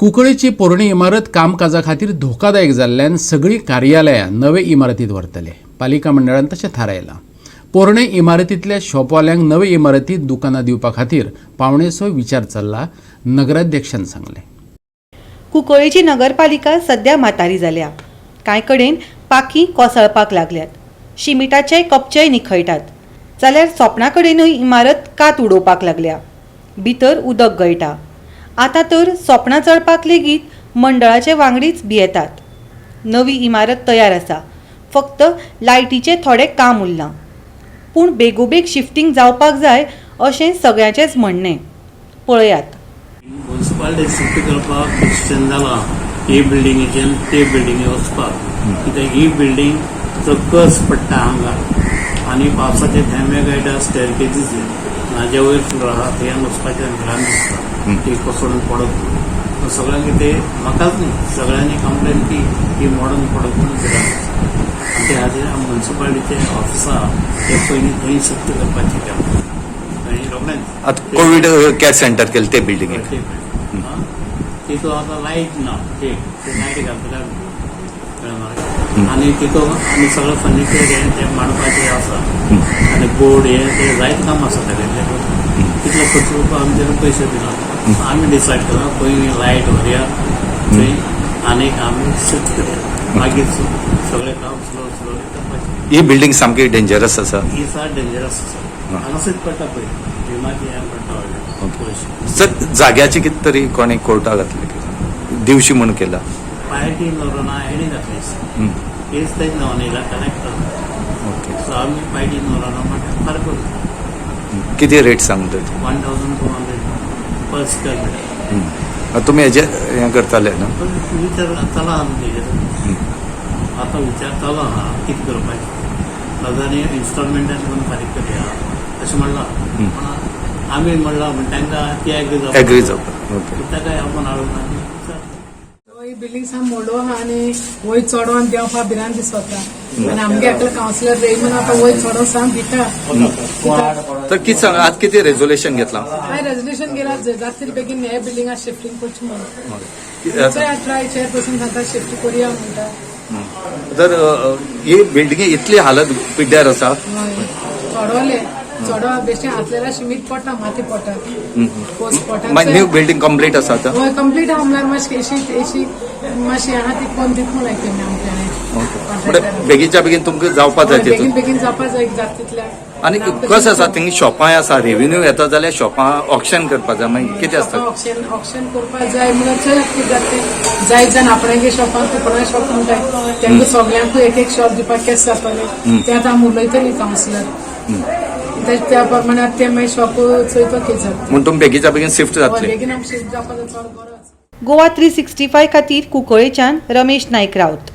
कुंकळीची पोरणी इमारत कामकाजा खातीर धोकादायक जाल्ल्यान सगळीं कार्यालयां नवे इमारतींत व्हरतले. पालिका मंडळान तशें थारायलां. पोरणे इमारतींतल्या शॉपवाल्यांक नवे इमारतींत दुकानां दिवपा खातीर पावणेचो विचार चल्ला, नगराध्यक्षान सांगलें. कुंकळेची नगरपालिका सध्या म्हातारी जाल्या. कांय कडेन पाखीं कोसळपाक लागल्यात, शिमिटाचे कपचेय निखळटात, जाल्यार सोपणा कडेनूय इमारत कात उडोवपाक लागल्या. भितर उदक गळटा. आतां तर सोपणां चडपाक लेगीत मंडळाचे वांगडीच भियेतात. नवी इमारत तयार आसा, फक्त लायटीचें थोडें काम उरलां. पूण बेगोबेग शिफ्टींग जावपाक जाय अशें सगळ्यांचेंच म्हणणें. पळयात. मुन्सिपालिटी शिफ्ट करपाक डिसिजन जालां, ही बिल्डिंगेच्यान ते बिल्डिंगे वचपाक, कित्याक ही बिल्डिंग चो कस पडटा हांगा आनी पावसाचे थेंबे गळटा स्टेअरकेजीचेर. म्हाज्या वयर फ्लोर आहा, थंय वचपाचें भिरांत दिसता, ती कोसळून पडत म्हणून. सगळ्यांक ते म्हाकाच न्ही, सगळ्यांनी कंप्लेन की ही मोडून पडत म्हणून भिरांत दिसता. आनी ते खातीर मुन्सिपालिटीचे ऑफिस आहा ते पयलीं थंय शिफ्ट करपाचें काम आनी रोखडेंच. आता कोविड केअर सेंटर केलं ते बिल्डिंगेक. तितून आतां लायट ना, एक ते लायट घालतले आनी तितून आनी सगळें फर्निचर हें तें मांडपाचें आसा आनी बोर्ड हें तें जायते काम आसा तागेलें. तितलो खर्च करपाक आमचे पयशे दिना. आमी डिसायड केला, खंय लायट व्हरया थंय आनीक आमी शिफ्ट करया, मागीर सगळें काम स्लो स्लो करपाचें. ही बिल्डिंग सामकी डेंजरस आसा. ही सात डेंजरस आसा, हांगासर पडटा पळय, भिमाची हें पडटा व्हडलें पयशे. सर, जाग्याची कितें तरी कोणे कोर्टा घातले दिवशी म्हणून केला. पायटी नोरोना हेणी घातली, हेच तेच नांवान येयला कलेक्टर. सो आमी पायटी नोरोना म्हणल्यार फारक करू. किती रेट सांगता? 1200 per square meter. तुमी हेजे हें करताले न्हू? पण विचार चला आमी तेजेर, आतां विचार चालू आहा कितें करपाचें. ताजांनी इन्स्टॉलमेंटान करून फारीक करया अशें म्हणलां, पण आमी म्हणलां म्हण तांकां ती एग्री जावपाक. एग्री जावपाक, ओके. ताका आपूण हाडून आमी विचार ही बिल्डिंग साम मोडो आहा आनी वयर चडोन देंवपा भिरांत दिसता आनी आमगे एकलो कावन्सिलर रेमन आतां वयर चडोन साम भिता. तर कितें सांग, आज कितें रेजोल्युशन घेतलां? हांवें रेजोल्युशन गेला, जाता तितले बेगीन हे बिल्डिंगा शिफ्टींग करचें म्हणून. चोया, ट्राय चेअरपर्सन सांगता शिफ्ट करुया म्हणटा. तर ही बिल्डिंग इतली हालत पिड्ड्यार आसा. हय, चडोले चडो बेश्टे हातलेला शिमीट पडटा, माती पडटा, पोस पडटा. मागीर न्यू बिल्डिंग कंप्लीट आसा आतां? हय, कंप्लीट आहा. म्हणल्यार मातशी एशी एशी मातशी आहा ती कोण दित म्हूण आयकली ओके, आमच्याने. म्हणजे बेगीनच्या बेगीन तुमकां जावपा जाय बेगीन तितून. बेगीन जावपा जाय, जाता तितल्या. आनी कसं आसा, थिंग शॉपां आसा, रेव्हेन्यू येता जाल्यार शॉपां ऑक्शन करपा जाय, मागीर कितें आसता? ऑक्शन ऑक्शन करपाक जाय म्हणल्यार चोया कितें जाता तें. जाय जाण आपणागे शॉपान कोणा शॉप म्हणटाय, तांकां सगल्यांकूय एक एक शॉप दिवपाक केस जातलें तें आतां आमी उलयतलीं कावन्सिलर, त्या प्रमाणे आतां तें मागीर शॉप चोयता कितें जाता. म्हूण तुमी बेगीच्या बेगीन शिफ्ट जातले. बेगीन आमी शिफ्ट जावपाक जाय चड गरज. गोवा 365 खातीर कुंकळेच्यान रमेश नायक राऊत.